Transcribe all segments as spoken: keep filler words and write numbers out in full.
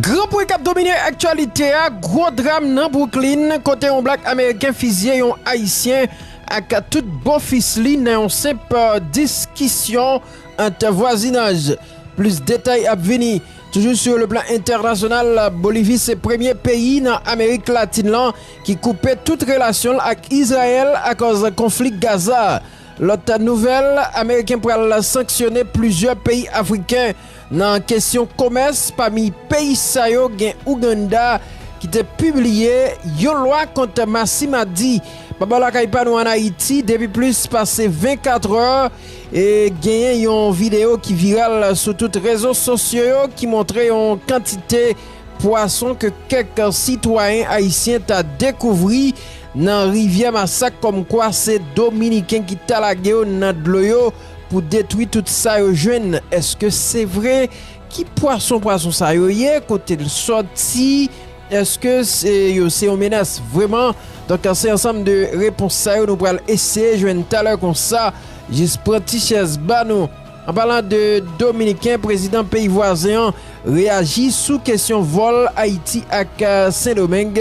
Gran pwen k ap domine aktyalite a, gwo dram nan Brooklyn, kote yon blak ameriken fizye yon ayisyen ak tout bofis li nan yon senp diskisyon ant vwazinaj. Plis detay ap vini. Toujou sou le plan entènasyonal, Bolivi se premye peyi nan Amerik Latin lan ki koupe tout relasyon l ak Izrayèl akòz konfli Gaza. Lòt nouvèl, Ameriken pral sanksyone plizyè peyi afriken nan kesyon komès, pami peyi sa yo gen Ouganda ki te pibliye yon lwa kont Masimadi. Bò lakay pa nou ann Ayiti, depi plis pase vennkat è, e genyen yon videyo ki viral sou tout rezo sosyo yo ki montre yon kantite pwason ke kèk sitwayen ayisyen ta dekouvri nan rivyè Masak, kòmkwa se Dominiken ki ta lage yo nan dlo yo pou detwi tout sa yo jwenn. Èske se vre? Ki pwason pwason sa yo ye? Kote l sòti? Èske se, yo se yon menas vrèman? Donk, se ansanm de repons sa yo nou pral eseye jwenn talè konsa. Jis pran ti chèz ba nou. An palan de Dominiken, prezidan peyi vwazen an reyaji sou kesyon vòl Ayiti ak, eh, Sendomeng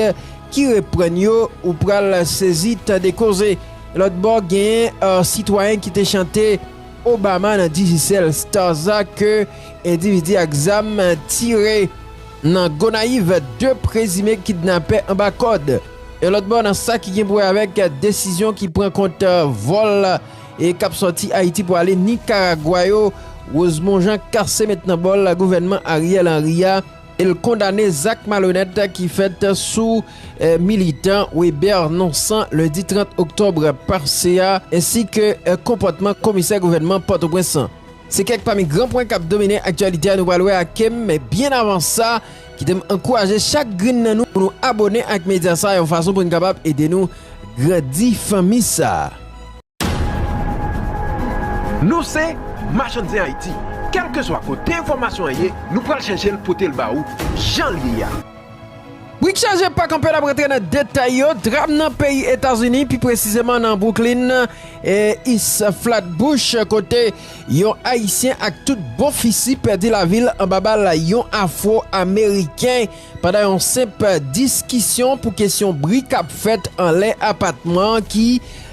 ki reprann yo, ou pral sezi tande koze. Lòt bò, genyen, eh, sitwayen ki te chante Obama nan Digicel Stars la ke endividi ak zam tire nan Gonayiv, de prezime kidnapè anba kòd. E lòt bò, nan sa ki gen pou wè avèk desizyon ki pran kont vòl e k ap sòti Ayiti pou ale Nikaragwa yo, Rosemond Jean kase met nan bòl gouvènman Ariel Henry a, e l kondane zak malonèt ki fèt sou, eh, militan Weber Nonsan lendi trant oktòb pase a, ensi ke, eh, konpòtman komisè gouvènman Pòtoprens lan. Se kèk pami gran pwen k ap domine aktyalite a, nou pral wè ak Kem, men byen avan sa, kite m ankouraje chak grenn nan nou pou nou abòne ak medya sa a yon fason pou n kapab ede nou grandi fanmi sa a. Nou se Machann Zen Ayiti. Kèlkeswa kote enfòmasyon an ye, nou pral chèche l pote l ba ou jan l ye a. Brik chaje pa kanpe, n ap rantre nan detay yo. Dram nan peyi Etazini, pi presizeman nan Brooklyn, e East Flatbush, kote yon Ayisyen ak tout bofis li pèdi lavi l anba bal yon Afwo-Ameriken pandan yon senp diskisyon pou kesyon bri k ap fèt anlè apatman an ki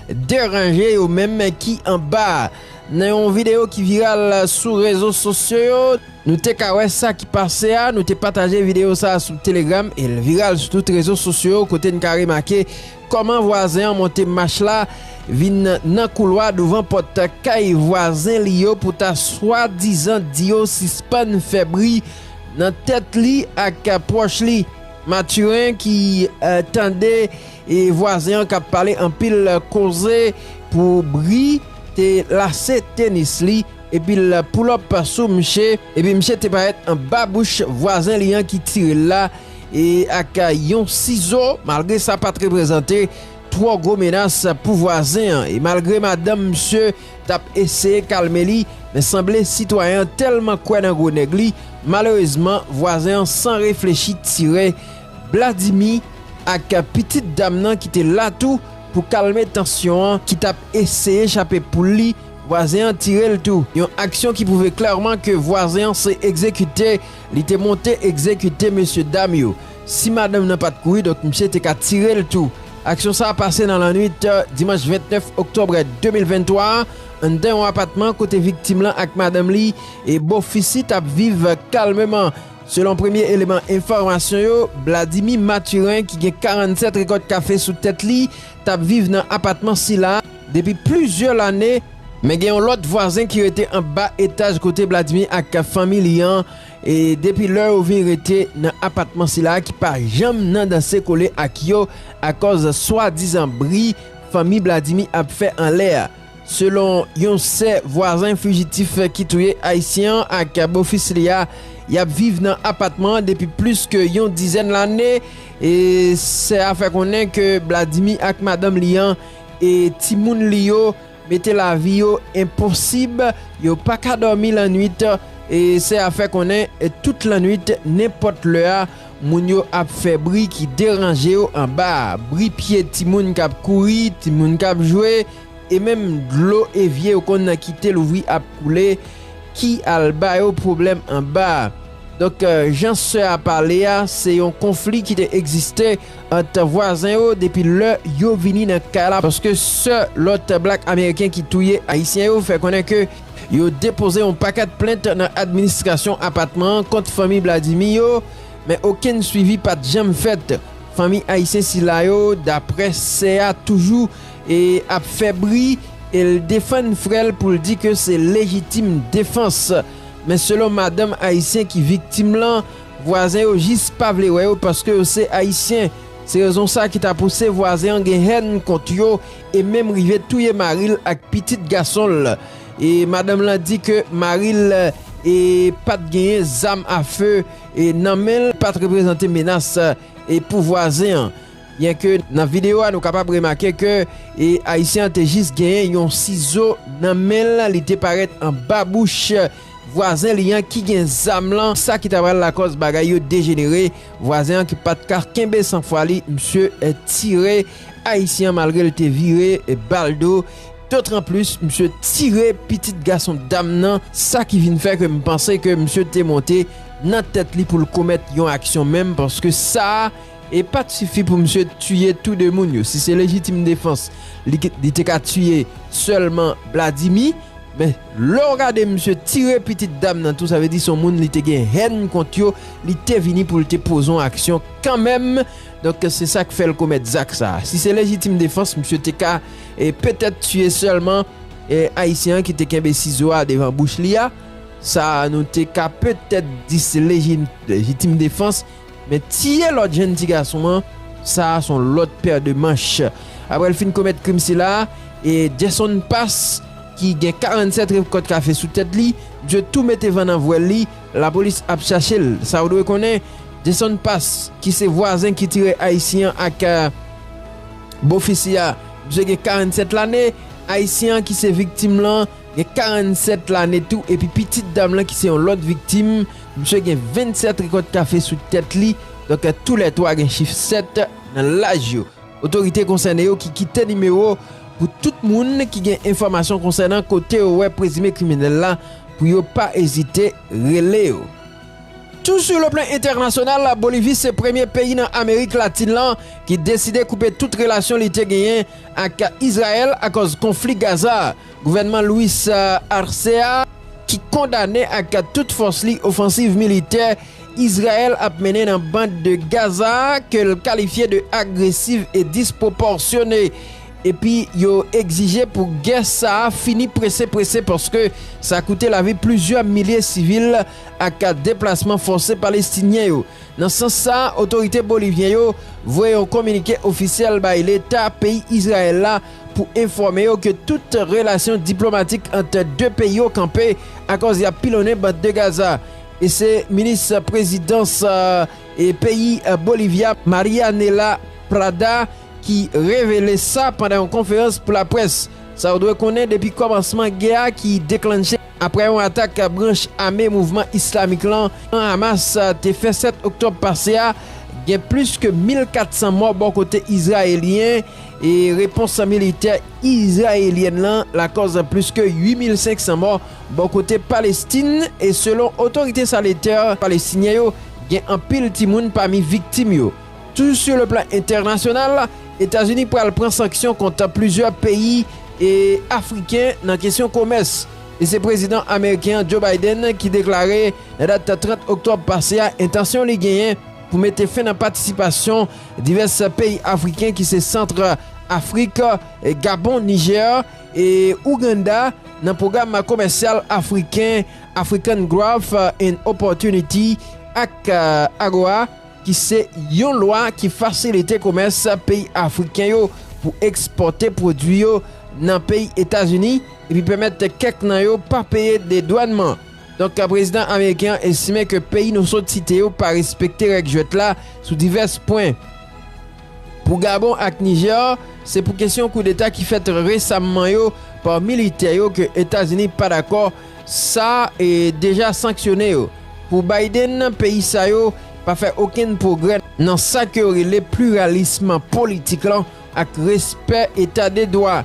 deranje yo menm ki anba a. Nan yon videyo ki viral sou rezo sosyo yo, nou te ka wè sa ki pase a. Nou te pataje videyo sa a sou Telegram e l viral sou tout rezo sosyo yo, kote n ka remake kòman vwazen an monte mach la, vin nan koulwa douvan pòt kay vwazen li yo pou ta swadizan di yo sispann fè bri nan tèt li ak pwòch li. Mathurin ki, eh, tande e vwazen an k ap pale anpil koze pou bri, te lase tenis li, epi l pull up sou mche, epi mche te parèt anba bouch vwazen li an ki tire l la, e ak yon sizo, malgre sa pa t reprezante twò gwo menas pou vwazen an, e malgre madanm msye t ap eseye kalme li, men sanble sitwayen an tèlman kwè nan gwo nèg li, malerezman, vwazen an san reflechi tire Bladimi ak pitit dam nan ki te la tou pou kalme tansyon an, ki t ap eseye chape poul li, vwazen an tire l tou. Yon aksyon ki pwouve klèman ke vwazen an se egzekite, li te monte egzekite mesye dam yo. Si madanm nan pa t kouri, donk misye te ka tire l tou. Aksyon sa a pase nan lannwit, eh, dimanch vennèf oktòb de mil venntwa a, anndan yon apatman kote viktim lan ak madanm li e bofis li t ap viv kalmeman. Selon premye eleman enfòmasyon yo, Bladimi Mathurin, ki gen karannsèt rekòt kafe sou tèt li, t ap viv nan apatman sila depi plizyè lane, men gen yon lòt vwazen ki rete anba etaj kote Bladimi ak fanmi li an, e depi lè yo vin rete nan apatman sila ki pa janm nan danse kole ak yo akòz swadizan bri fanmi Bladimi ap fè anlè a. Selon yon sè vwazen fijitif ki touye Ayisyen an ak bofis li a, y ap viv nan apatman an depi plis ke yon dizèn lane, e sè a fè konnen ke Bladimi ak madanm li an e timoun li yo mete lavi yo enposib, yo pa ka dòmi lannwit, e sè a fè konnen, e tout lannwit, nenpòt lè a, moun yo ap fè bri ki deranje yo anba a, bri pye timoun k ap kouri, timoun k ap jwe, e menm dlo evye yo konn kite louvri ap koule, ki al ba yo pwoblèm anba a. Donk, jan sè a pale a, se yon konfli ki te egziste ant vwazen yo depi lè yo vini nan kay la, paske sè lòt blak ameriken ki touye ayisyen yo fè konnen ke yo depoze yon pakèt plent nan administrasyon apatman an kont fanmi Vladimir yo, men okenn swivi pa t janm fèt. Fanmi ayisyen sila yo, daprè sè a, toujou e ap fè bri e l defann frè l pou l di ke se lejitim defans. Men selon madanm ayisyen ki viktim lan, vwazen yo jis pa vle wè yo paske yo se ayisyen. Se rezon sa ki ta pouse vwazen an gen hèn kont yo e menm rive touye mari l ak pitit gason l. E madanm lan di ke mari l e pa t genyen zam afe e nan men l, pa t reprezante menas e pou vwazen an. Byenke nan videyo a nou kapab remake ke e ayisyen an te jis genyen yon sizo nan men l, li te parèt anba bouch vwazen li an ki gen zam lan, sa ki ta pral lakòz bagay yo dejenere. Vwazen an ki pa t ka kenbe sanfwa li, misye e tire ayisyen an malgre l te vire e bal do. Dotranplis, misye tire pitit gason dam nan, sa ki vin fè ke m panse ke misye te monte nan tèt li pou l komèt yon aksyon menm, paske sa a e pa t sifi pou misye tiye tou de moun yo. Si se lejitim defans, li, li te ka tiye sèlman Vladimir, men lè w gade misye tire pitit dam nan tou, sa vle di se yon moun li te gen hèn kont yo, li te vini pou l te poze yon aksyon kanmenm. Donk, se sa k fè l komèt zak sa a. Si se lejitim defans, misye te ka e petèt tiye sèlman e ayisyen an ki te kenbe sizo a devan bouch li a. Sa a, nou te ka petèt di se leji-, lejitim defans, men tiye lòt jenn ti gason an, sa a se yon lòt pè de manch. Apre l fin komèt krim sila a, e Jason Pass, ki gen karannsèt rekòt kafe sou tèt li, misye tou mete van nan vwèl li, lapolis ap chache l. Sa w dwe konnen, Jason Pass, ki se vwazen ki tire ayisyen an ak e, bofisi a, misye gen karannsèt lane, ayisyen an ki se viktim lan gen karannsèt lane tou, epi pitit dam lan ki se yon lòt viktim, misye gen vennsèt rekòt kafe sou tèt li. Donk, toulètwa gen chif sèt nan laj yo. Otorite konsène yo ki kite nimewo pou tout moun ki gen enfòmasyon konsènan kote yo wè prezime kriminèl la pou yo pa ezite rele yo. Tou sur le plan entènasyonal, Bolivi se premye peyi nan Amerik Latin lan ki deside koupe tout relasyon li te genyen ak Izrayèl akòz konfli Gaza. Gouvènman Luis Arce a, ki kondane ak tout fòs li ofansiv militè Izrayèl ap mennen nan band de Gaza, ke l kalifye de agresiv e dispwopòsyone. Epi yo egzije pou gè sa a fini prese prese, paske sa koute lavi plizyè milye sivil ak deplasman fòse palestinyen yo. Nan sans sa a, otorite bolivyen yo voye yon kominike ofisyèl bay leta peyi Izrayèl la pou enfòme yo ke tout relasyon diplomatik ant de peyi yo kanpe, akòz y ap pilonnen band de Gaza. E se minis prezidans e peyi Bolivya, Marianela Prada, ki revele sa pandan yon konferans pou laprès. Sa w dwe konnen, depi kòmansman gè a ki deklanche apre yon atak branch ame mouvman islamik lan, Hamas, te fè sèt oktòb pase a, gen plis ke mil katsan mò bò kote izrayelyen, e repons militè izrayelyèn lan lakòz plis ke uit mil senksan mò bò kote Palestin, e selon otorite sanitè palestinyen yo, gen anpil timoun pami viktim yo. Tou sur le plan entènasyonal, Etazini pral pran sanksyon kont plizyè peyi e afriken nan kesyon komès. E se prezidan ameriken an, Joe Biden, ki deklare nan dat trant oktòb pase a entansyon li genyen pou mete fen nan patisipasyon divès peyi afriken ki se Sant Afrik, Gabon, Nijè e Ouganda nan pwogram komèsyal afriken African Growth and Opportunity ak AGOA, ki se yon lwa ki fasilite komès peyi afriken yo pou ekspòte pwodui yo nan peyi Etazini, epi pèmèt kèk nan yo pa peye dedwannman. Donk, prezidan ameriken an estime ke peyi nou sot site yo pa respekte règ jwèt la sou divès pwen. Pou Gabon ak Nijè, se pou kesyon koudeta ki fèt resamman yo pa militè yo ke Etazini pa dakò, sa e deja sanksyone yo. Pou Biden, peyi sa yo pa fè okenn pwogrè nan sa ke yo rele pliralis politik lan ak respè eta de dwa.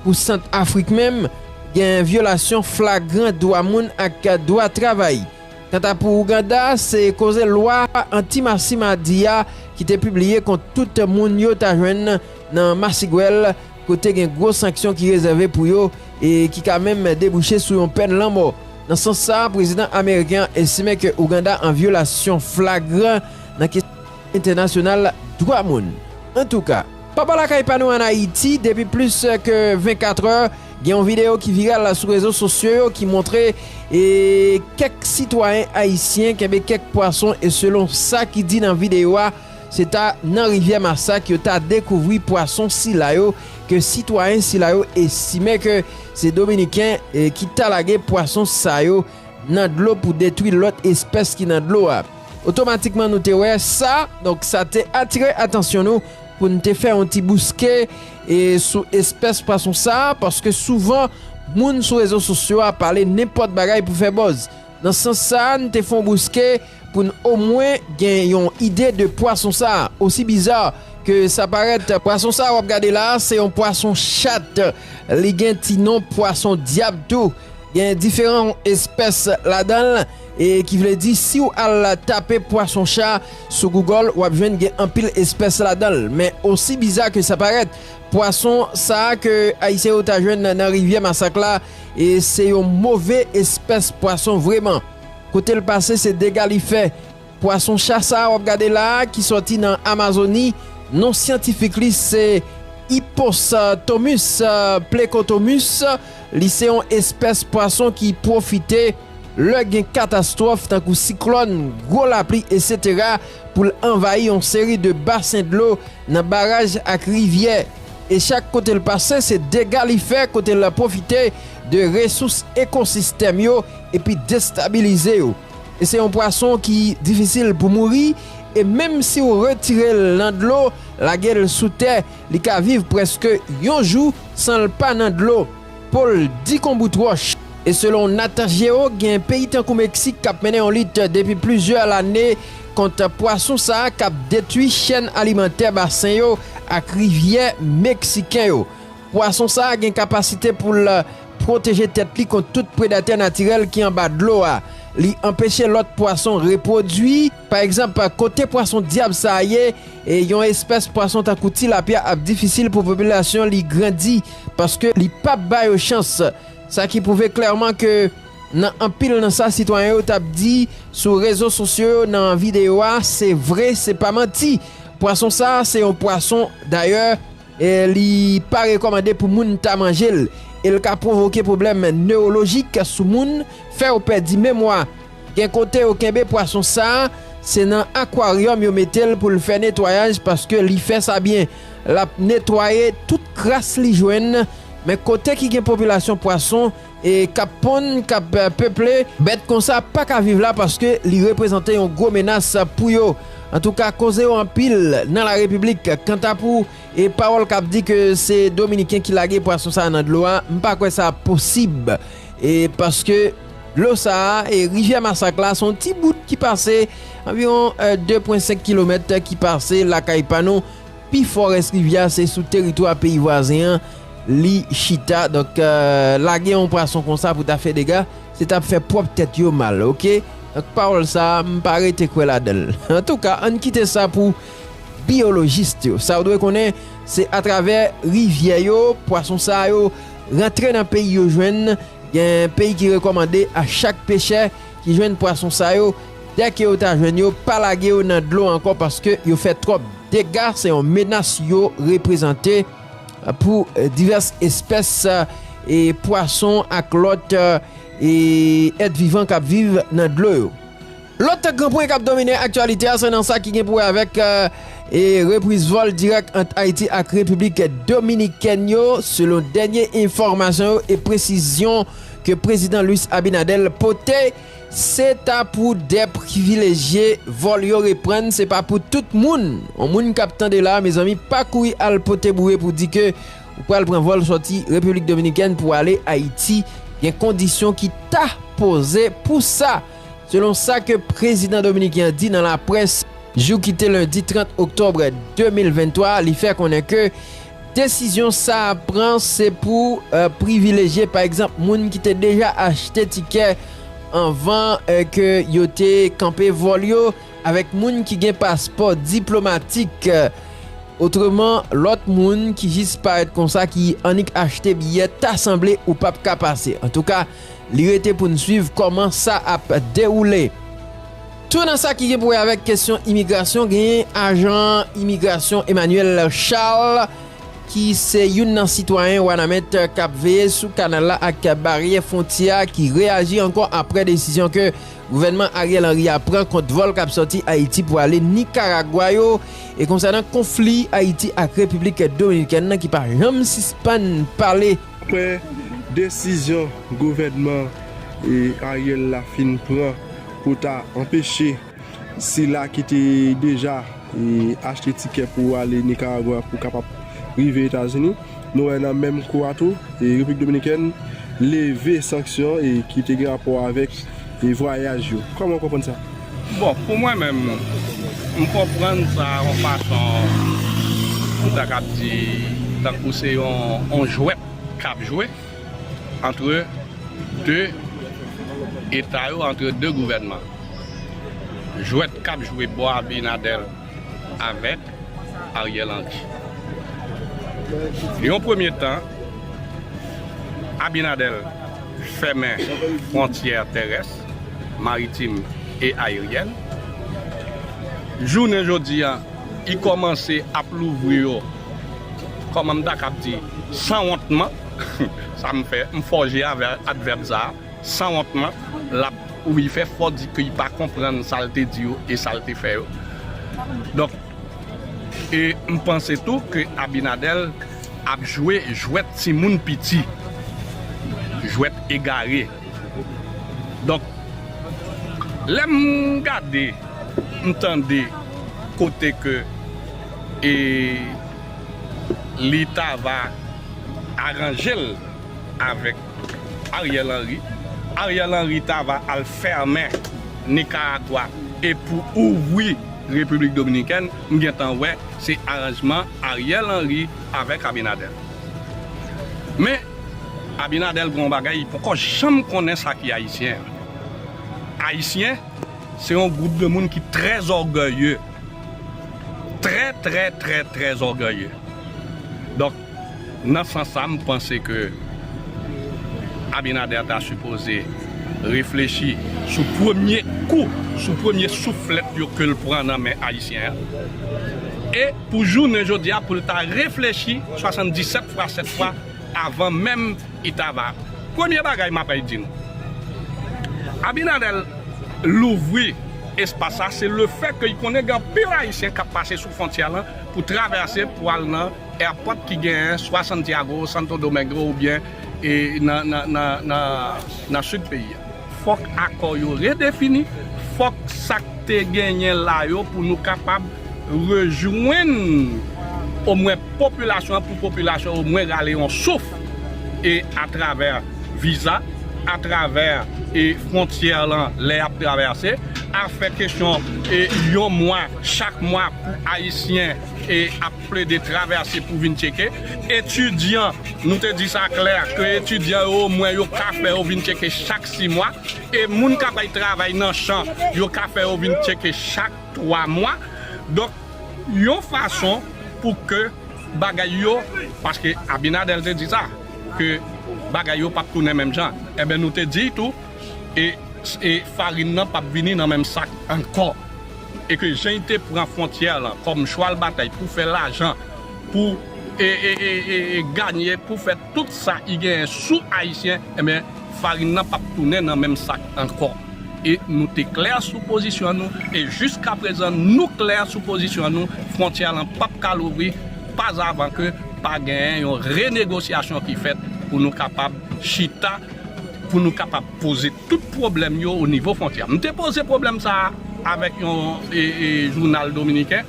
Pou Sant Afrik menm, gen vyolasyon flagran dwa moun ak dwa travay. Kanta pou Ouganda, se koze lwa anti-masi madi a ki te pibliye kont tout moun yo ta jwenn nan masigwèl, kote gen gwo sanksyon ki rezève pou yo e ki ka menm debouche sou yon pèn lanmò. Nan sans sa, prezidan ameriken an estime ke Ouganda an vyolasyon flagran nan kestyon entènasyonal dwa moun. Antouka, papa lakay pa nou ann Ayiti, depi plis ke vennkatrè, gen yon videyo ki viral sou rezo sosyo yo ki montre e kèk sitwayen ayisyen kenbe kèk pwason e selon sa ki di nan videyo a, se ta nan rivyè Masak yo ta dekouvri pwason sila yo ke sitwayen sila yo estime ke se Dominiken e ki ta lage pwason sa yo nan dlo pou detwi lòt espès ki nan dlo a. Otomatikman nou te wè sa, donk sa te atire atansyon nou pou n te fè yon ti bouske e sou espès pwason sa a, paske souvan moun sou rezo sosyo a pale nenpòt bagay pou fè buzz. Nan sans sa a, n te fè yon bouske pou n omwen gen yon ide de pwason sa a. Osi biza ke sa parèt, pwason sa a w ap gade la a, se yon pwason chat. Li gen ti non pwason dyab tou. Gen diferan espès ladan l, e ki vle di si w al tape pwason chat sou Google, w ap jwenn gen anpil espès ladan l. Men osi biza ke sa parèt, pwason sa a ke Ayisyen yo ta jwenn nan, nan rivyè Masak la, e se yon move espès pwason vreman. Kote l pase, se dega li fè. Pwason chat sa a w ap gade la a, ki sòti nan Amazoni, non syantifik li se Hypostomus plecotomus. Li se yon espès pwason ki pwofite lè gen katastwòf tankou siklòn, gwo lapli, etsetera, pou l anvayi yon seri de basen dlo nan baraj ak rivyè. E chak kote l pase, se dega li fè kote l pwofite de resous ekosistèm yo epi destabilize yo. E se yon pwason ki difisil pou mouri, e menm si w retire l nan dlo, lage l sou tè, li ka viv prèske yon jou san l pa nan dlo. Po l di kon bout wòch. E selon Nat Geo, gen peyi tankou Meksik k ap mennen yon lit depi plizyè lane kont pwason sa a k ap detwi chèn alimantè basen yo ak rivyè meksiken yo. Pwason sa a gen kapasite pou l pwoteje tèt li kont tout predatè natirèl ki anba dlo a. Li anpeche lòt pwason repwodui. Pa egzanp, kote pwason dyab sa a ye, e yon espès pwason tankou tilapya ap difisil pou popilasyon li grandi, paske li p ap ba yo chans. Sa ki pwouve klèman ke nan anpil nan sa sitwayen yo t ap di sou rezo sosyo yo, nan videyo a, se vre, se pa manti. Pwason sa a, se yon pwason, dayè, e li pa rekòmande pou moun ta manje l. E l ka pwovoke pwoblèm newolojik sou moun, fè yo pèdi memwa. Gen kote yo kenbe pwason sa a, se nan akwaryòm yo mete l pou l fè netwayaj, paske li fè sa byen. L ap netwaye tout kras li jwenn, men kote ki gen popilasyon pwason e k ap ponn, k ap, eh, peple, bèt konsa pa ka viv la paske li reprezante yon gwo menas pou yo. Antouka, koze yo anpil nan la repiblik. Kanta pou e pawòl k ap di ke se Dominiken ki lage pwason sa a nan dlo a, m pa kwè sa posib. E paske dlo sa a, e rivyè Masak la, se yon ti bout ki pase anviwon, eh, de pwen senk kilomèt ki pase lakay pa nou. Pi fò rès rivyè a se sou teritwa peyi vwazen an li chita. Donk, eh, lage yon pwason konsa pou ta fè dega, se t ap fè pwòp tèt yo mal, oke? Donk, pawòl sa a, m pa rete kwè ladan l. Antouka, ann kite sa pou biyolojis yo. Sa w dwe konnen, se atravè rivyè yo, pwason sa yo rantre nan peyi yo jwenn. Gen peyi ki rekòmande a chak pechè ki jwenn pwason sa yo, dèke yo ta jwenn yo, pa lage yo nan dlo ankò paske yo fè twòp dega, se yon menas yo reprezante pou, eh, divès espès, eh, e pwason ak lòt, eh, e èt vivan k ap viv nan dlo yo. Lòt gran pwen k ap domine aktyalite a, se nan sa ki gen pou wè avèk, eh, e repriz vòl dirèk ant Ayiti ak Repiblik Dominikèn yo, selon dènye enfòmasyon yo e presizyon ke prezidan Luis Abinader pote, se ta pou dè privilejye vòl yo reprann, se pa pou tout moun. Yon moun k ap tande la, mezanmi, pa kouri al pote boure pou di ke ou pral pran vòl sòti Repiblik Dominikèn pou ale Ayiti. Gen kondisyon ki ta poze pou sa. Selon sa ke prezidan dominiken an di nan laprès, jou ki te lendi trant oktòb de mil venntwa, li fè konnen ke desizyon sa a pran se pou, eh, privilejye, pa egzanp, moun ki te deja achte tikè anvan, eh, ke yo te kanpe vòl yo avèk moun ki gen paspò diplomatik. Otreman, lòt moun ki jis parèt konsa ki annik achte biyè ta sanble ou p ap ka pase. Antouka, li rete pou n swiv kòman sa ap dewoule. Tou nan sa ki gen pou wè avèk kesyon imigrasyon, genyen ajan imigrasyon Emmanuel Charles, ki se youn nan sitwayen Wanament k ap veye sou kanal la ak baryè fwontyè a, ki reyaji ankò apre desizyon ke gouvènman Ariel Henry a pran kont vòl k ap sòti Ayiti pou ale Nikaragwa yo, e konsènan konfli Ayiti ak Repiblik Dominikèn nan ki pa janm sispann pale. Apre desizyon gouvènman, e, Ariel la fin pran pou ta anpeche sila ki te deja, e, achte tikè pou ale Nikaragwa pou kapab rive Etazini, nou wè nan menm kou a tou, e, Repiblik Dominikèn leve sanksyon, e, ki te gen rapò avèk, e, vwayaj yo. Kòman w konprann sa? Bon, pou mwen menm, m konprann sa yon fason, m ta kab di, tankou se yon, yon jwèt k ap jwe antre de eta yo, antre de gouvènman. Jwèt k ap jwe bò Abinader avèk Ariel Henry. Yon premye tan, Abinader fèmen fwontyè terès, maritim e ayeryèn. Jounen jodi a, li kòmanse ap louvri yo, kòman m ta kab di, sanwontman. Sa m fè, m fòje avè, advèb sa a, sanwontman, l ap, wi, fè fò di ke li pa konprann sa l te di yo e sa l te fè yo. Donk, e m panse tou ke Abinader ap jwe jwèt timoun piti, jwèt egare. Donk, lè m gade, m tande kote ke, e, li ta va aranje l avèk Ariel Henry, Ariel Henry ta va al fèmen Nikaragwa e pou ouvri Repiblik Dominikèn, m gentan wè se aranjman Ariel Henry avèk Abinader. Men, Abinader gen yon bagay, li poko janm konnen sa ki ayisyen. Ayisyen, se yon gwoup de moun ki trè ògèye. Trè, trè, trè, trè ògèye. Donk, nan sans sa, m panse ke Abinader ta sipoze reflechi sou premye kou, sou premye souflèt yo ke l pran nan men ayisyen an. E pou jounen jodi a, pou l ta reflechi swasanndisèt fwa, sèt fwa avan menm li ta va. Premye bagay m ap di nou, Abinader louvri espas sa, se lefètke li konnen gen anpil ayisyen k ap pase sou fwontyè lan pou travèse pou al nan èpòt ki genyen swa Santiago, Santo Domingo oubyen, e, nan, nan, nan, nan, nan sid peyi a. Fòk akò yo redefini, fòk sa k te genyen la yo pou nou kapab rejwenn omwen popilasyon an, pou popilasyon an omwen rale yon souf, e atravè viza, atravè, e, fwontyè lan lè y ap travèse, afè kesyon, e, yon mwa, chak mwa pou ayisyen, e, ap plede travèse pou vin tcheke. Etidyan, nou te di sa klè, ke etidyan yo omwen yo ka fè yo vin tcheke chak sis mwa, e moun k ap al travay nan chan, yo ka fè yo vin tcheke chak twa mwa. Donk, yon fason pou ke bagay yo, paske Abinader te di sa, ke bagay yo p ap tounen menm jan. Enben, nou te di tou, e, e farin nan p ap vini nan menm sak ankò. E ke jan li te pran fwontyè lan kòm chwal batay pou fè lajan, pou, e, e, e, e, e ganye, pou fè tout sa li genyen sou ayisyen, enben, farin nan p ap tounen nan menm sak ankò. E nou te klè sou pozisyon nou, e jiskaprezan nou klè sou pozisyon nou, fwontyè lan p ap ka louvri, pa avan ke pa genyen yon renegosyasyon ki fèt pou nou kapab chita, pou nou kapab poze tout pwoblèm yo o nivo fwontyè. M te poze pwoblèm sa a avèk yon, e, e, jounal dominiken.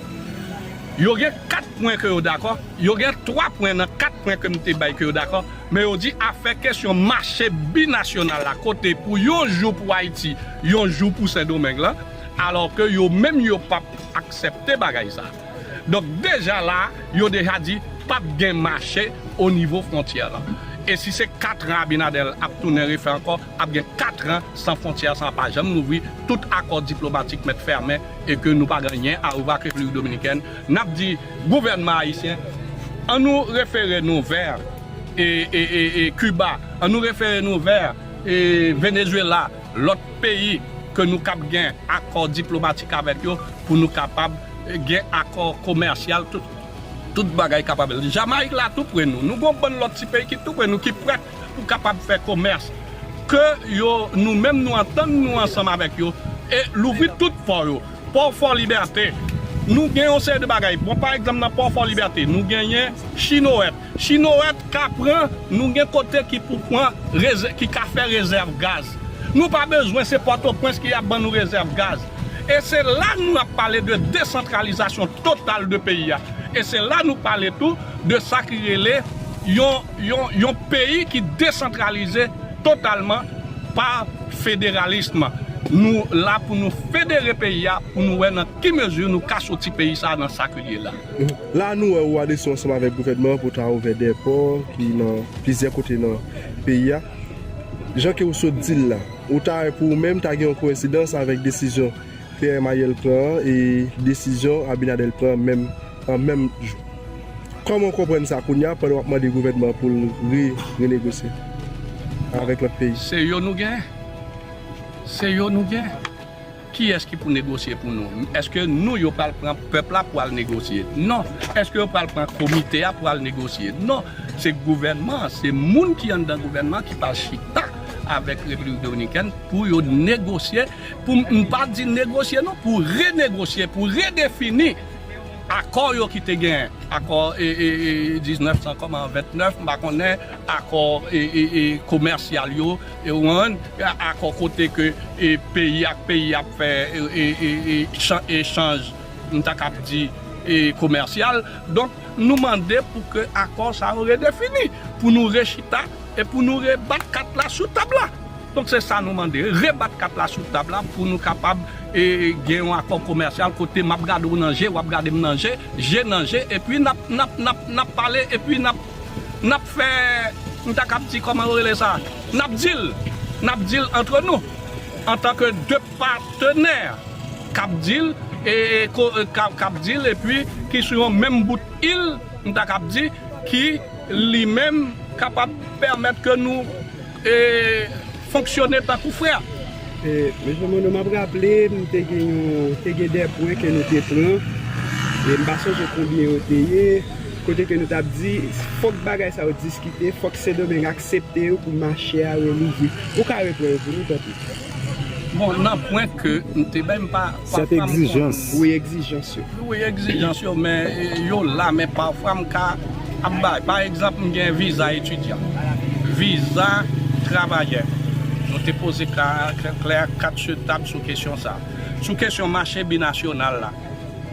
Yo gen kat pwen ke yo dakò. Yo gen twa pwen nan kat pwen ke m te bay ke yo dakò. Men yo di afè kesyon mache binasyonal la, kote pou yon jou pou Ayiti, yon jou pou Sendomeng lan, alò ke yo menm yo p ap aksepte bagay sa. Donk, deja la, yo deja di p ap gen mache o nivo fwontyè lan. E si se kat an Abinader ap tounen refè ankò, ap gen kat an san fwontyè sa pa janm louvri, tout akò diplomatik mèt fèmen e ke nou pa gen anyen a ouvri ak Repiblik Dominikèn. N ap di gouvènman ayisyen, annou refere nou vè e, e, e, e Kiba, annou refere nou vè e, Venezuela, lòt peyi ke nou kab gen akò diplomatik avèk yo pou nou kapab e, gen akò komèsyal, tout, tout bagay kapab. Jamayik la tou pre nou. Nou gon bann lòt ti peyi ki tou pre nou, ki prèt pou kapab fè komès. Ke yo, nou menm nou antann nou ansanm avèk yo e louvri tout pò yo. Pò Fò Libète. Nou gen yon seri de bagay. Bon, pa egzanp, nan Pò Fò Libète, nou genyen Chinowèt. Chinowèt ka pran, nou gen kote ki pou pran, rezè- ki ka fè rezèv gaz. Nou pa bezwen se Pòtoprens ki ap ban nou rezèv gaz. E se la nou ap pale de desantralizasyon total de peyi a. E se la nou pale tou de sa ki rele yon, yon, yon peyi ki desantralize totalman pa federalism. Nou la pou nou federe peyi a, pou nou wè nan ki mezi nou ka soti peyi sa a nan sa ke l ye la. La, nou wè ou ale sou ansanm avèk gouvènman an pou ta ouvè de pò ki nan plizyè kote nan peyi a. Jan ke ou sot di l la, ou ta wè pou ou menm ta gen yon koyensidans avèk desizyon P M Ariel pran an e desizyon Abinader pran menm, an menm jou. Kòman w konprann sa kounye a pandan w ap mande gouvènman an pou l re, renegosye avèk lòt peyi? Se yo nou gen. Se yo nou gen. Kiyès ki pou negosye pou nou? Èske nou yo pral pran pèp la pou al negosye? Non. Èske yo pral pran komite a pou al negosye? Non. Se gouvènman an, se moun ki anndan gouvènman ki pral chita avèk Repiblik Dominikèn pou yo negosye, pou m pa di negosye non, pou renegosye, pou redefini akò yo ki te genyen, akò e, e, e, diznèf san kòman vennèf, m pa konnen, akò e, e, e, komèsyal yo, e, ou konprann, akò kote ke e, peyi ak peyi ap fè e, e, e, e, chan- echanj, m ta kab di, e, komèsyal. Donk, nou mande pou ke akò sa yo redefini, pou nou rechita e pou nou rebat kat la sou tab la. Donk, se sa nou mande, rebat kat la sou tab la pou nou kapab e, gen yon akò komèsyal kote m ap gade w nan je, w ap gade m nan je, je nan je, epi n ap, n ap, n ap, n ap pale, epi n ap, n ap fè, m ta kab di kòman yo rele sa, n ap di l, n ap di l antre nou, antanke de patenè k ap di l, e, e, ko- e, k ap, k ap di l, epi ki sou yon menm bout il, m ta kab di, ki li menm kapab pèmèt ke nou e, fonksyone tankou frè. E, Mesye Mono, m ap raple, m te gen yon, te gen de pwen ke nou te pran. E m pa sonje konbyen yo te ye. Kote ke nou t ap di, fòk bagay sa yo diskite, fòk Sendomeng aksepte yo pou mache a relouvri. Ou ka repran yo pou nou, tanpri? Bon, nan pwen ke m te bay, m pa, pa, Sèt pa m egzijans. Wi, egzijans yo. Wi, egzijans yo, men e, yo la, men pafwa m ka ap bay. Pa egzanp, m gen viza etidyan, viza travayè. Nou te poze ka, klè, kat sou tab sou kesyon sa. Sou kesyon mache binasyonal la,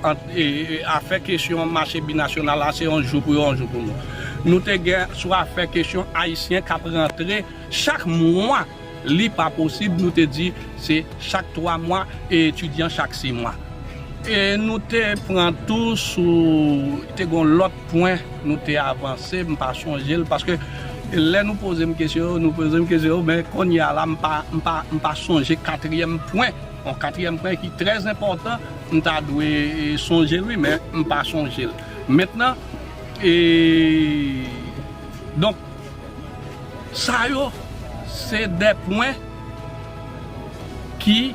ant, e, e, afè kesyon mache binasyonal la, se yon jou pou yo, yon jou pou nou. Nou te gen sou afè kesyon ayisyen k ap rantre chak mwa. Li pa posib, nou te di se chak twa mwa e etidyan chak sis mwa. E nou te pran tou sou, te gon lòt pwen nou te avanse, m pa sonje l, paske lè nou poze m kesyon yo, nou poze m kesyon yo, men kounye a la, m pa, m pa, m pa sonje katriyèm pwen. Yon katriyèm pwen ki trè enpòtan, m ta dwe, e, sonje l, wi, men m pa sonje l. Mentnan, e, donk, sa yo, se de pwen ki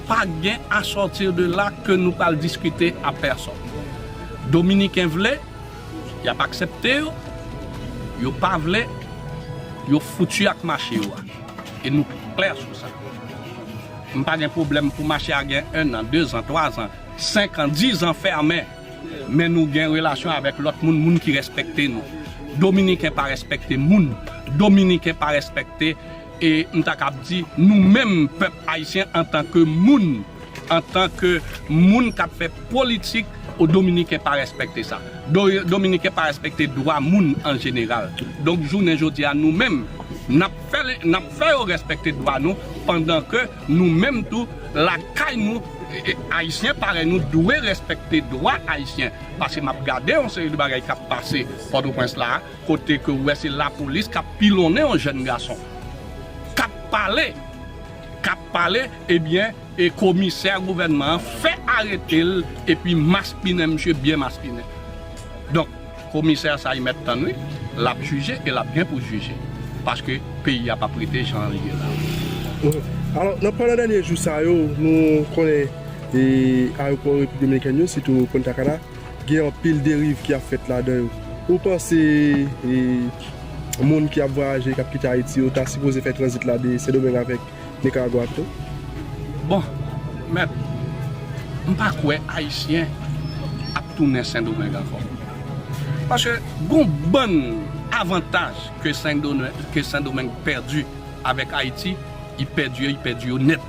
pa gen à sortir de là ke nou pral diskite a pèsòn. Dominiken vle, y ap aksepte yo, yo pa vle, yo fouti ak mache yo a. E nou klè sou sa. M pa gen pwoblèm pou mache a gen en an, de zan, twa zan, senk an, diz an fèmen. Men nou gen relasyon avèk lòt moun, moun ki respekte nou. Dominiken pa respekte moun. Dominiken pa respekte, e m ta kab di, nou menm pèp ayisyen antanke moun, antanke moun k ap fè politik, o Dominiken pa respekte sa. Do- Dominiken pa respekte dwa moun an jeneral. Donk, jounen jodi a, nou menm, n ap fè, n ap fè yo respekte dwa nou, pandan ke nou menm tou, lakay nou, E, e, Ayisyen parèy nou dwe respekte dwa Ayisyen. Paske m ap gade yon seri de bagay k ap pase Pòtoprens la, kote ke w wè se lapolis k ap pilonnen yon jèn gason. K ap pale, k ap pale, ebyen, e komisè gouvènman an fè arete l, epi maspinen misye byen maspinen. Donk, komisè sa, li mèt tann wi, l ap jije e l ap gen pou jije. Paske peyi a p ap rete jan l ye la. Mhm. Alò, nan pandan dènye jou sa yo, nou konnen e ayewopò Repiblik Dominikèn yo, sitou Punta Cana, gen anpil deriv ki ap fèt ladan yo. Ou panse e moun ki ap vwayaje, k ap kite Ayiti yo, ta sipoze fè tranzit la de Sendomeng avèk Nikaragwa pito? Bon, mèt, m pa kwè Ayisyen ap tounen Sendomeng ankò. Paske gon bann avantaj ke Sendomeng, ke Sendomeng pèdi avèk Ayiti, li pèdi yo, li pèdi yo nèt.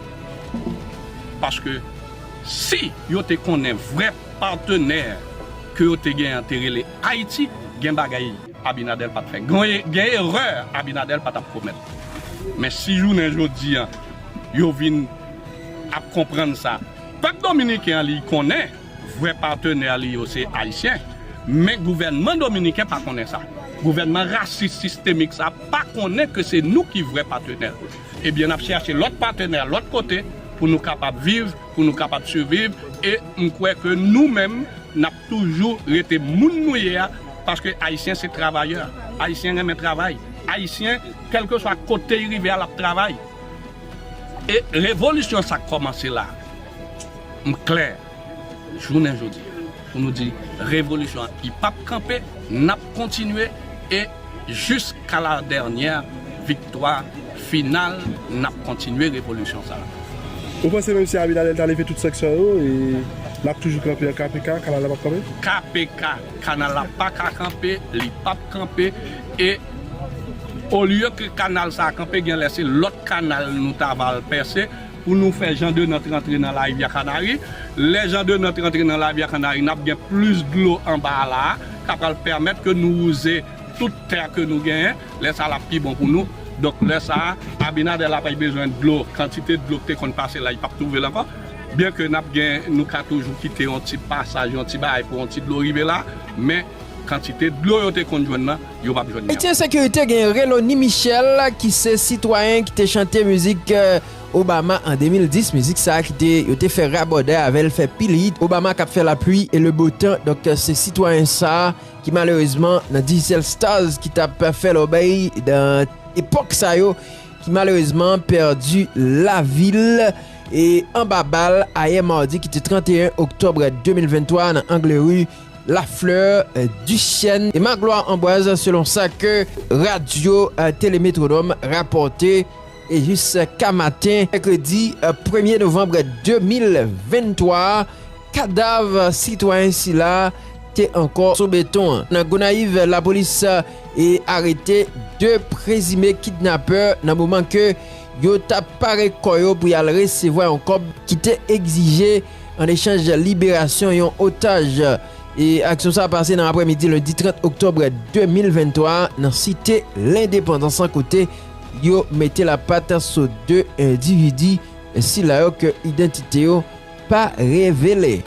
Paske si yo te konnen vrè patenè ke yo te genyen an te rele Ayiti, gen bagay Abinader pa t fè. Gen, gen erè Abinader pa t ap komèt. Men si jounen jodi a, yo vin ap konprann sa, pèp dominiken an li konnen vrè patenè li yo se Ayisyen. Men gouvènman dominiken pa konnen sa. Gouvènman rasis sistemik sa pa konnen ke se nou ki vrè patenè. Ebyen, n ap chèche lòt patenè lòt kote pou nou kapab viv, pou nou kapab siviv. E m kwè ke nou menm, n ap toujou rete moun nou ye a, paske Ayisyen se travayè. Ayisyen renmen travay. Ayisyen, kèlkeswa kote li rive a, l ap travay. E revolisyon sa k kòmanse la, m klè, jounen jodi a, pou nou di revolisyon an, li p ap kanpe, n ap kontinye, e jiska la dènyè viktwa final, n ap kontinye revolisyon sa a. Ou panse menm si Abinader ta leve tout sanksyon yo, e l ap toujou kanpe an K P K, kanal la p ap kanpe? K P K, kanal la pa ka kanpe, li p ap kanpe, e olye ke kanal sa a kanpe, gen lè se lòt kanal nou ta va al pèse, pou nou fè Jean Denant rantre nan Larivyè Kanari. Lè Jean Denant rantre nan Larivyè Kanari, n ap gen plis dlo anba a la a, k ap pral pèmèt ke nou wouze tout tè ke nou genyen. Lè sa a, l ap pi bon pou nou. Donk, lè sa a, Abinader la pa bezwen dlo. Kantite dlo ki te konn pase la, li p ap twouve l ankò. Byenke n ap gen, nou ka toujou kite yon ti pasaj, yon ti bagay pou yon ti dlo rive la, men kantite dlo yo te konn jwenn nan, yo p ap jwenn li ankò. Ayiti Ensekirite gen Relony Michel, ki se sitwayen ki te chante mizik, euh, Obama an de mil dis. Mizik sa a ki te, yo te fè rabòday avè l, fè pil hit. Obama k ap fè lapli e le bo tan. Donk, euh, se sitwayen sa a ki malerezman nan Digicel Stars ki t ap fè lòbèy nan epòk sa yo, ki malerezman pèdi lavi l e anba bal ayè madi ki te trannteyen oktòb de mil venntwa nan Angle Ri Laflè, euh, Duchèn e Magloire Ambroise, selon sa ke radyo, euh, Télé Métronome rapòte. E jiska maten mèkredi, euh, premye novanm de mil venntwa, kadav sitwayen sila te ankò sou beton an. Nan Gonayiv, lapolis, euh, e arete de prezime kidnapè nan moman ke yo t ap pare kò yo pou y al resevwa yon kòb ki te egzije an echanj liberasyon yon otaj. E aksyon sa a pase nan aprèmidi lendi trant oktòb de mil venntwa nan Site Lendepandans, kote yo mete lapat sou de endividi sila yo ke idantite yo pa revele.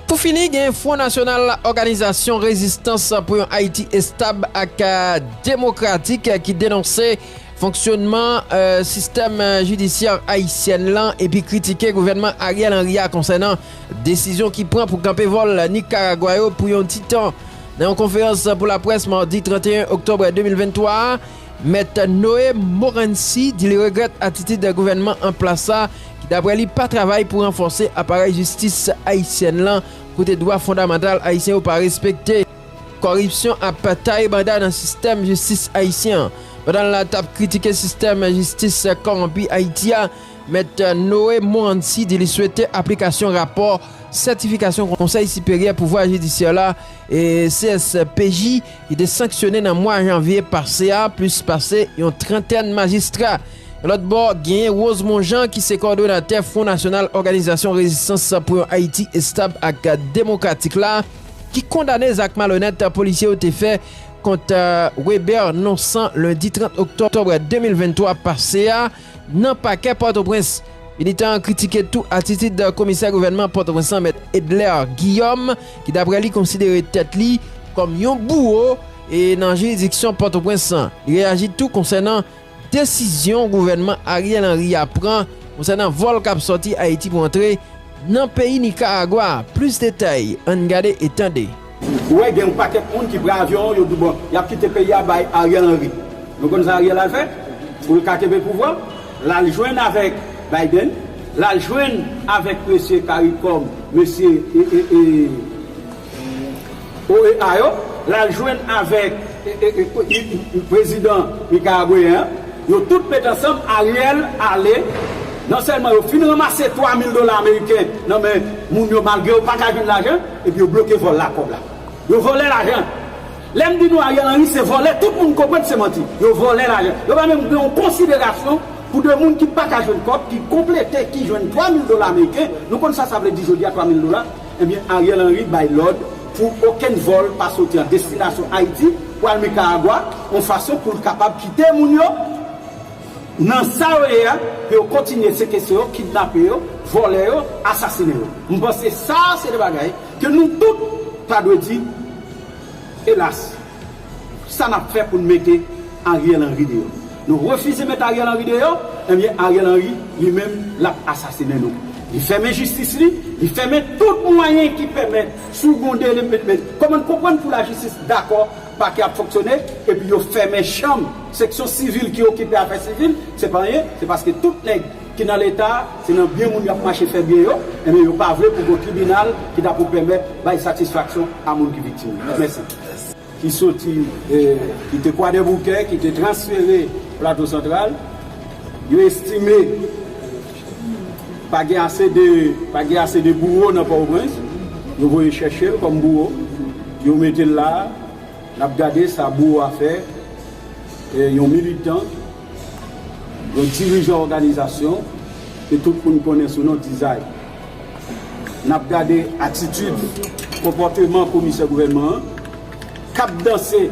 Pou fini, gen Front National Òganizasyon Rezistans pou yon Ayiti Estab ak, euh, Demokratik ki denonse fonksyònman, euh, sistèm, euh, jidisyè ayisyèn lan epi kritike gouvènman Ariel Henry a konsènan desizyon ki pran pou kanpe vòl Nikaragwa yo pou yon ti tan. Nan yon konferans pou laprès madi trannteyen oktòb de mil venntwa a, Mèt Noé Morency di li regrèt atitid gouvènman an plas la, ki daprè li pa travay pou ranfòse aparèy jistis ayisyèn lan, kote dwa fondamantal ayisyen yo pa respekte. Kòripsyon ap taye banda nan sistèm jistis ayisyen an. Pandan l t ap kritike sistèm jistis kòwonpi Ayiti a, Mèt Noé Morency di li swete aplikasyon rapò sètifikasyon Konsèy Siperyè Pouvwa Jidisyè la, e C S P J, ki te sanksyone nan mwa janvye pase a plis pase yon trantèn majistra. Lòt bò, genyen Rosemond Jean, ki se kowòdonatè Front National Òganizasyon Rezistans pou yon Ayiti Estab ak Demokratik la, ki kondane zak malonèt polisye yo te fè kont, euh, Weber Nonsan lendi trant oktòb de mil venntwa pase a nan pakè Pòtoprens. Militan an kritike tou atitid komisè gouvènman Pòtoprens lan, Mèt Edler Guillaume, ki daprè li konsidere tèt li kòm yon bouwo e nan jiridiksyon Pòtoprens lan. Li reyaji tou konsènan desizyon gouvènman Ariel Henry a pran konsènan vòl k ap sòti Ayiti pou antre nan peyi Nikaragwa. Plis detay, ann gade e tande. Ou wè, gen yon pakèt moun ki pran avyon, yo di, bon, y ap kite peyi a bay Ariel Henry. Nou konn sa Ariel al fè? Pou l ka kenbe pouvwa, l al jwenn avèk Biden, l al jwenn avèk mesye CARICOM, mesye, e, e, e, O E A yo, l al jwenn avèk, e, e, e, e, e, prezidan nikaragweyen an. Yo tout met ansanm, Ariel ale, non sèlman yo fin ranmase twa mil dola ameriken nan men moun yo, malgre yo pa ka jwenn lajan, epi yo bloke vòl la, kòb la. Yo vòlè lajan. Lè m di nou Ariel Henry se vòlè, tout moun konprann se manti. Yo vòlè lajan. Yo pa menm gen yon konsiderasyon pou de moun ki pa ka jwenn kòb, ki konplete, ki jwenn twa mil dola ameriken. Nou konn sa sa vle di jodi a, twa mil dola? Ebyen, Ariel Henry bay lòd pou okenn vòl pa soti an destinasyon Ayiti pou al Nikaragwa, yon fason pou l kapab kite moun yo nan sa yo ye a, pou yo kontinye sekestre yo, kidnape yo, vòlè yo, asasinen yo. M panse sa se de bagay ke nou tout ta dwe di, elas, sa n ap fè pou n mete Ariel Henry deyò? Nou refize met Ariel Henry deyò, ebyen, Ariel Henry, li menm, l ap asasinen nou. Li fèmen jistis li, li fèmen tout mwayen ki pèmèt sougonde li, met, met, kòman n konprann pou lajistis dakò pakè ap fonksyone, epi yo fèmen chanm seksyon sivil ki okipe afè sivil, se pa anyen, se paske tout nèg ki nan Leta, se nan byen moun y ap mache fè byen yo, ebyen, yo pa vle pou gon tribinal ki ta pou pèmèt bay satisfaksyon a moun ki viktim yo. Mèsi. Ki soti, eh, ki te Kwadèboukè, ki te transfere Plato Santral, yo estime pa gen ase de, pa gen ase de bouwo nan Pòtoprens, yo voye chèche l kòm bouwo, yo mete l la, n ap gade sa bouwo a fè, eh, yon militan, yon dirijan òganizasyon ke tout moun konnen sou non Dizay. N ap gade atitid, konpòteman komisè gouvènman an, k ap danse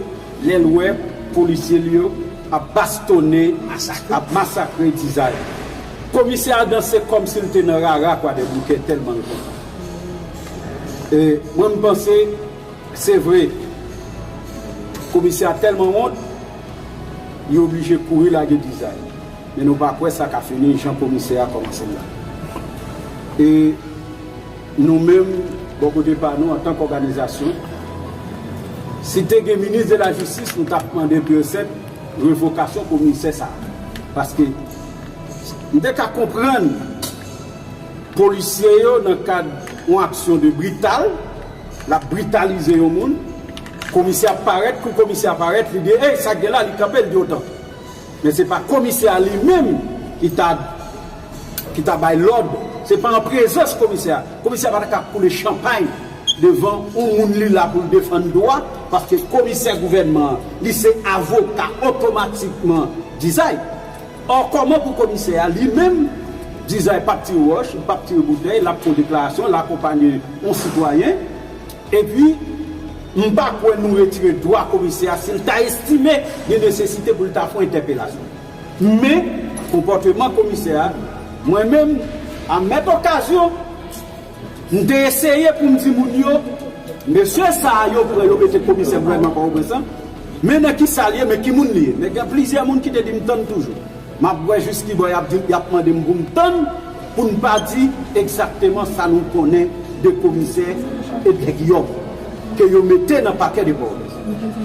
lè l wè polisye l yo ap bastonnen, ap masakre Dizay. Komisè a danse kòmsi l te nan rara Kwadèboukè, tèlman l kontan. E mwen, m panse, se vre, komisè a tèlman wont, li oblije kouri lage Dizay. Men nou pa kwè sa ka fini jan komisè a kòmanse l la. E nou menm, bò kote pa nou, antanke òganizasyon, si te gen minis de la jistis, nou t ap mande pur et simple revokasyon komisè sa a. Paske m te ka konprann polisye yo nan kad yon aksyon de brital, l ap britalize yon moun, komisè a parèt, kou komisè a parèt, li di, "Ey, sa k gen la?" Li kanpe, li di, "Otan." Men se pa komisè a li menm ki ta, ki ta bay lòd, se pa an prezans komisè a. Komisè a pa ta ka koule chanpay devan yon moun li la pou l defann dwa, paske komisè gouvènman an, li se avoka otomatikman Dizay. Ò, kòman pou komisè a, li menm, Dizay p ap tire wòch, li p ap tire boutèy, l ap fè yon deklarasyon, l akonpaye yon sitwayen, epi, m pa kwè nou retire dwa komisè a si l ta estime gen nesesite pou l ta fè yon entèpelasyon. Men, konpòteman komisè a, mwen menm, a mèt okazyon, m te eseye pou m di moun yo, mesye sa a yo pran yo mete komisè gouvènman Pòtoprens lan, men nan ki sa l ye, men ki moun li ye. Men gen plizyè moun ki te di m tann toujou. M ap wè jis ki bò y ap di, y ap mande m pou m tann, pou n pa di egzakteman sa nou konnen de komisè Edler Guillaume, ke yo mete nan pakè de Pòtoprens.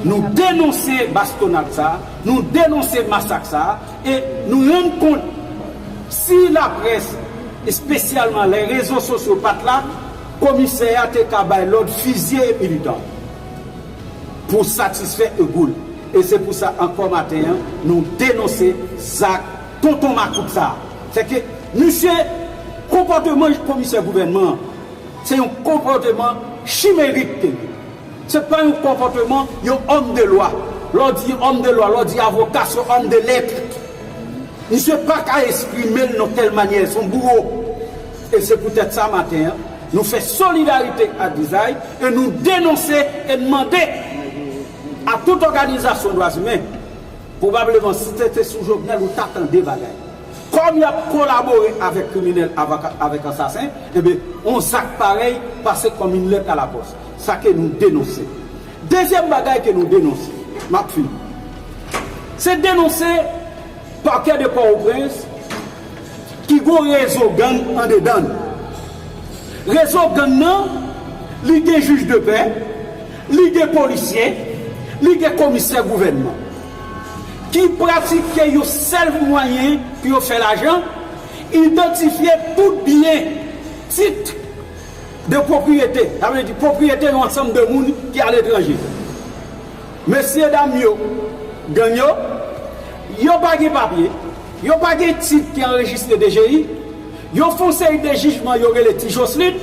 Nou denonse bastonnad sa a, nou denonse masak sa a, e nou rann kont, si laprès, espesyalman lè rezo sosyo pa t la, komisè a te ka bay lòd fizye militan pou satisfè egoul. E se pou sa, ankò maten an, nou denonse zak tonton makout sa a. Sèke, misye, konpòteman komisè gouvènman an, se yon konpòteman chimerik ke li. Se pa yon konpòteman yon òm de lwa. Lè w di òm de lwa, lè w di avoka, se yon òm de lèt. Misye pa ka esprime l nan tèl manyè, se yon bouwo. E se poutèt sa, maten an, nou fè solidarite ak Dizay e nou denonse e n mande a tout òganizasyon dwa imen, pwobableman, si te, te sou Jovenel, ou ta tande bagay. Kòm y ap kolabore avèk kriminèl, avèk, avèk asasen, ebyen, yon zak parèy pase kòm yon lèt alapòs. Sa ke nou denonse. Dezyèm bagay ke nou denonse, m ap fini, se denonse Pakè de Pòtoprens ki gon rezo gang andedan l. Rezo gang nan, li gen jij de pè, li gen polisye, li gen komisè gouvènman ki pratike yon sèl mwayen pou yo fè lajan, idantifye tout byen, tit de pwopriyete, sa vle di pwopriyete yon ansanm de moun ki aletranje. Mesye dam yo, gang yo, yo pa gen papye, yo pa gen tit ki anrejistre D G I, yo fè yon seri de jijman yo rele Ti Joslin,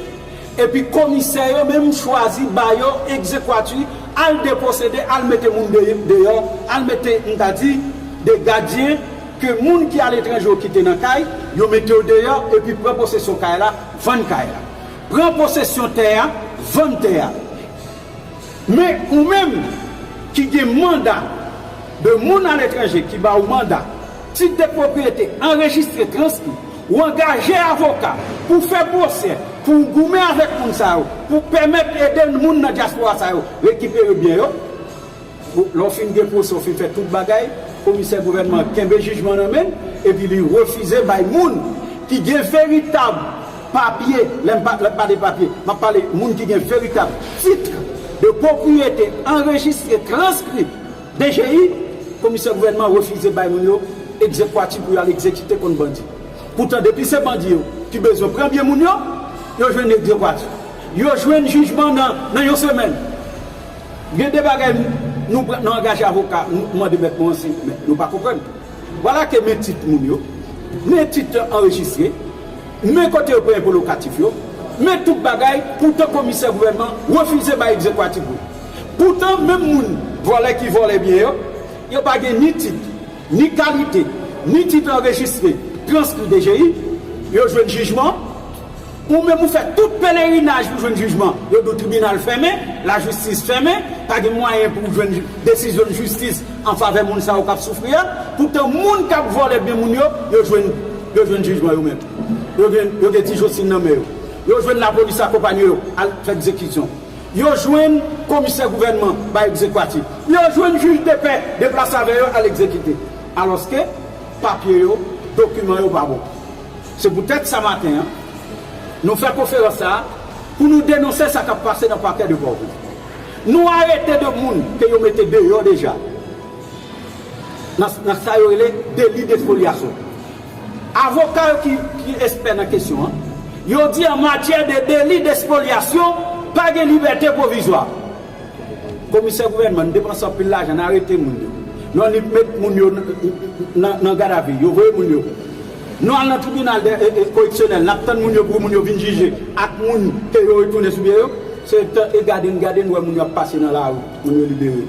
epi komisè yo menm chwazi ba yo egzekwati, al deposede, al mete moun de- deyò, al mete, m ta di, de gadyen ke moun ki aletranje yo kite nan kay, yo mete yo deyò, epi pran posesyon kay la, vann kay la. Pran posesyon tè a, vann tè a. Men ou menm ki gen manda de moun aletranje ki ba ou manda, tit de pwopriyete anrejistre, transkri, ou angaje avoka pou fè pwosè, pou w goumen avèk moun sa yo, pou pèmèt ede moun nan dyaspora sa yo rekipere byen yo. Lè w fin gen pwosè, w fin fè tout bagay, komisè gouvènman kenbe jijman nan men l, epi li refize bay moun ki gen veritab papye, lè m pa- lè m pale papye, m ap pale moun ki gen veritab tit de pwopriyete anrejistre, transkri, D G I, komisè gouvènman refize bay moun yo egzekwati pou y al egzekite kont bandi. Poutan, depi se bandi yo ki bezwen pran byen moun yo, yo jwenn egzekwati. Yo jwenn jijman nan, nan yon semèn. Gen de bagay nou pran- nou angaje avoka, nou mande mèt nou ansi, men nou pa konprann. Vwala ke men tit moun yo, men tit anrejistre, men kote yo pran enpo lokatif yo, men tout bagay, poutan komisè gouvènman refize bay egzekwati pou yo. Poutan menm moun vòlè ki vòlè byen yo, yo pa gen ni tit, ni kalite, ni tit anrejistre, transkri D G I, yo jwenn jijman, ou menm ou fè tout pelerinaj pou jwenn jijman, yo di w tribinal fèmen, lajistis fèmen, pa gen mwayen pou w jwenn desizyon jistis an favè moun sa yo k ap soufri a, poutan moun k ap vòlè byen moun yo, yo jwenn, yo jwenn jijman yo menm. Yo gen, yo gen Ti Joslin nan men yo. Yo jwenn lapolis akonpanye yo al fè egzekisyon. Yo jwenn komisè gouvènman bay egzekwati. Yo jwenn jij de pè deplase avè yo al egzekite. Alòske papye yo, dokiman yo pa bon. Se poutèt sa maten an, nou fè konferans sa a pou nou denonse sa k ap pase nan pakè de Pòtoprens. Nou arete de moun ke yo mete deyò deja nan, nan sa yo rele deli despolyasyon. Avoka yo ki, ki espè nan kesyon an, yo di an matyè de deli despolyasyon, pa gen libète pwovizwa. Komisè gouvènman, n depanse anpil lajan, n arete moun yo. Nou annik met moun yo nan, nan, nan gadavi, yo voye moun yo. Nou al nan tribinal de, e, e, koreksyonèl, n ap tann moun yo pou moun yo vin jije ak moun ke yo retounen sou pye yo. Se tan e gade n gade n wè moun yo ap pase nan lari, moun yo libere.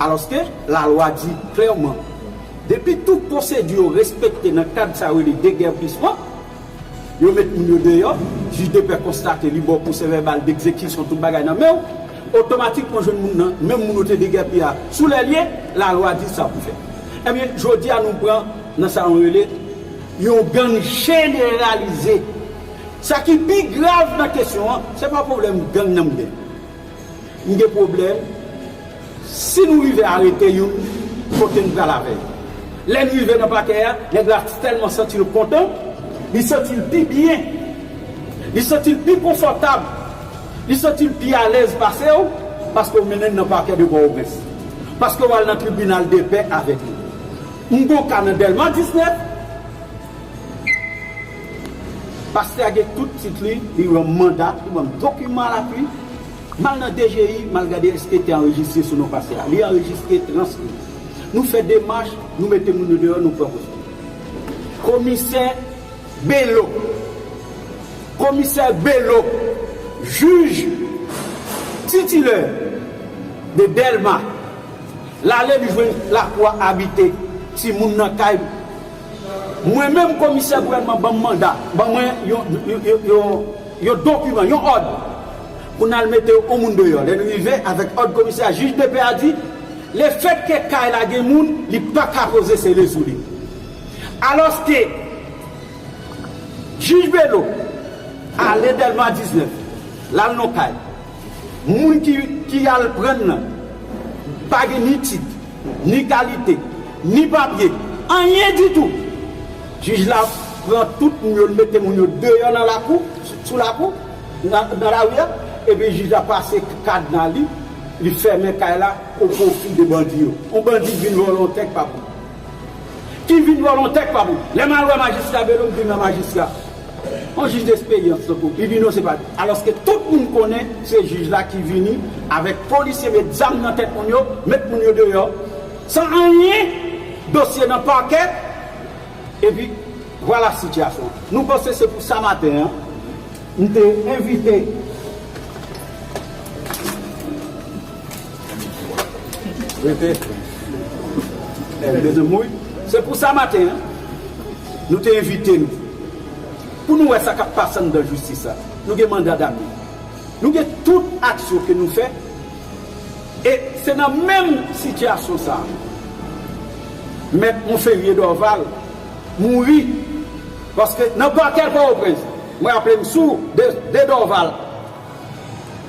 Alòske lalwa di klèman, depi tout pwosedi yo respekte nan kad sa yo rele degèpisman, yo met moun yo deyò, jij de pè konstate li ba w pwosè vèbal degzekisyon tout bagay nan men w, otomatikman w jwenn moun nan, menm moun ou te degèpi a, sou lè l ye, lalwa di sa pou fè. Ebyen, jodi a nou pran nan sa nou rele yon gang jeneralize. Sa ki pi grav nan kesyon an, se pa pwoblèm gang nan m gen. M gen pwoblèm si nou rive arete youn kote n pral avè l. Lè n rive nan pakè a, nèg la tèlman santi l kontan, li santi l pi byen, li santi l pi konfòtab, li santi l pi alèz pase w, paske w mennen l nan pakè de Pòtoprens, paske w al nan tribinal de pè avèk li. M gon ka nan Dèlma diznèf, pastè a gen tout tit li, li ban m manda, li ban m dokiman alapui. M al nan D G I, m al gade èske te anrejistre sou non pastè a. Li anrejistre, transkri. Nou fè demach, nou mete moun yo deyò, nou pran posyon. Komisè Belo, komisè Belo, jij titilè de Dèlma, l ale li jwenn lakou a abite, timoun nan kay. Mwen menm komisè gouvènman ban m manda, ban mwen yon, yon, yon, yon, yon dokiman, yon òd pou n al mete yon moun deyò. Lè n rive avèk òd komisè a, jij de pè a di, lefètke kay la gen moun, li pa ka poze sele sou li. Alòske jij Belo ale Dèlma diznèf, l al nan kay moun ki, ki al pran l nan, pa gen ni tit, ni kalite, ni papye, anyen ditou. Jij la pran tout moun yo, l mete moun yo deyò nan lakou, sou lakou, nan, nan lari a, epi jij la pase kadna li, li fèmen kay la o pwofi de bandi yo. Yon bandi vin vòlè yon tèk pa pou li. Ki vin vòlè yon tèk pa pou li. Lè m al wè majistra Belo, m di men majistra, yon jij desperyans tankou Bibino se pa. Alòske tout moun konnen se jij la ki vini avèk polisye met zam nan tèt moun yo, met moun yo deyò, san anyen, dosye nan pakè, epi vwala sitiyasyon an. Nou panse se pou sa maten an, m te envite. Rete. Eh, mezanmi, wi. Se pou sa maten an, nou te envite nou. Pou nou wè sa k ap pase anndan jistis la. Nou gen manda dame. Nou gen tout aksyon ke nou fè. E se nan menm sitiyasyon sa a, Mèt Monferrier Dorval mouri. Paske nan pakè Pòtoprens, mwen raple m sou de, de Dorval,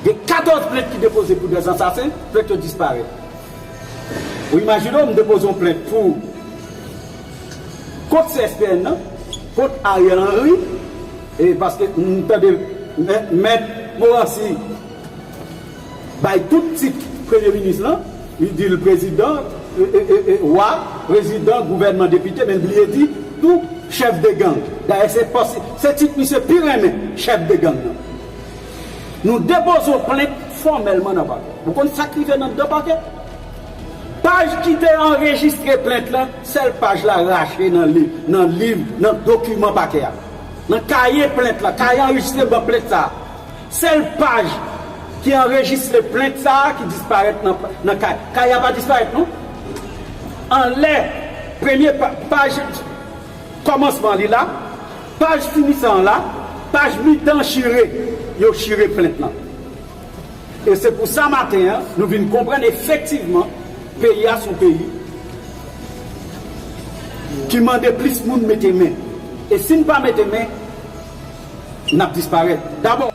gen katòz plent ki depoze pou de ansasen, plent yo disparèt. Ou imajine w, m depoze yon plent pou, kont C S P N nan, kont Ariel Henry, e paske m tande mè-, mèt Morancy bay tout tit premye minis lan, li di l prezidan, e, e, e, e, wa, prezidan, gouvènman, depite, men l bliye di tou chèf de gang. Dayè, se pòs, se tit misye pi renmen, chèf de gang nan. Nou depoze yon plent fòmèlman nan pakè. Ou konn sa k rive nan anndan pakè? Paj ki te anrejistre plent lan, sèl paj la rache nan liv, nan liv, nan dokiman pakè a. Nan kaye plent la, kaye anrejistreman plent sa a. Sèl paj ki anrejistre plent sa a ki disparèt nan, nan kay. Kay la pa disparèt, non. Anlè premye pa-, paj kòmansman li la, paj finisan an la, paj mitan chire, yo chire plent lan. E se pou sa maten an, nou vin konprann efektivman, peyi a se yon peyi ki mande plis moun mete men. E si n pa mete men, n ap disparèt. Dabò,